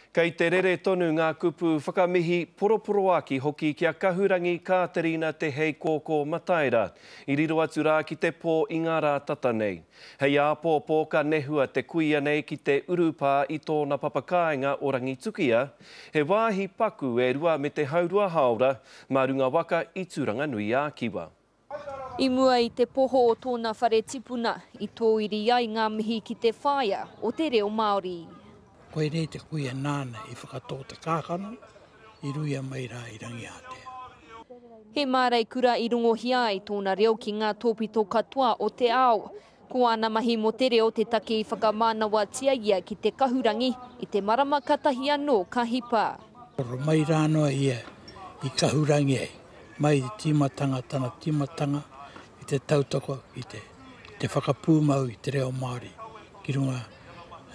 Kei te rere tonu ngā kupu whakamihi, poroporoaki hoki ki a Kahurangi Kāterina Te Heikōkō Mataira, i riro atu rā ki te pō i ngā rā tata nei. Hei āpōpō ka nehua te kuia nei ki te urupā i tōna papakāinga o Rangitukia, he wāhi paku e rua me te haurua hāora mā runga waka i Tūranganui-ā-Kiwa. I mua i te poho o tōna whare tipuna, i tōiri ai ngā mihi ki te whaea o te reo Māori. Koinei te kuia nāna i whakatō te kākano, i ruia mai rā i Rangiātea. He māreikura i rongohia ai tōna reo ki ngā tōpito katoa o te ao. Ko āna mahi mō te reo te take i whakamānawatia ia ki te kahurangi i te marama katahi anō ka hipa. Oro mai rā noa ia i kahurangi ai, mai i te tīmatanga tana tīmatanga ki te tautoko i te te whakapūmau i te reo Māori ki runga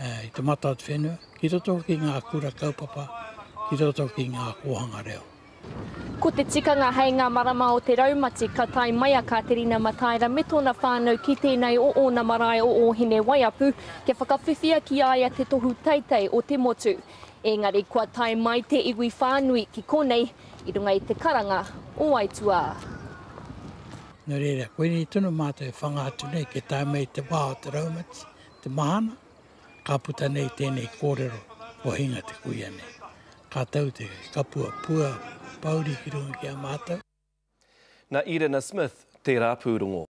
i te mata o te whenua, ki roto ki ngā kura kaupapa, ki roto ki ngā kōhanga reo. Ko te tikanga hei ngā marama o te raumati ka tae mai a Kāterina Mataira me tōna whānau ki tēnei o ōna marae o Ōhinewaiapu kia whakawhiwhia ki a ia te tohu teitei o te motu. Engari kua tae mai te iwi whānui ki konei i runga i te karanga o Aituā. Nō reira, koinei tonu mātou e whanga atu nei kia tae mai te wā o te raumati, te mahana, Ka puta nei tēnei kōrero kua hinga te kuia nei. Ka tau te kapua pua pouri ki runga ki a mātou. Na Irina Smith tērā pūrongo.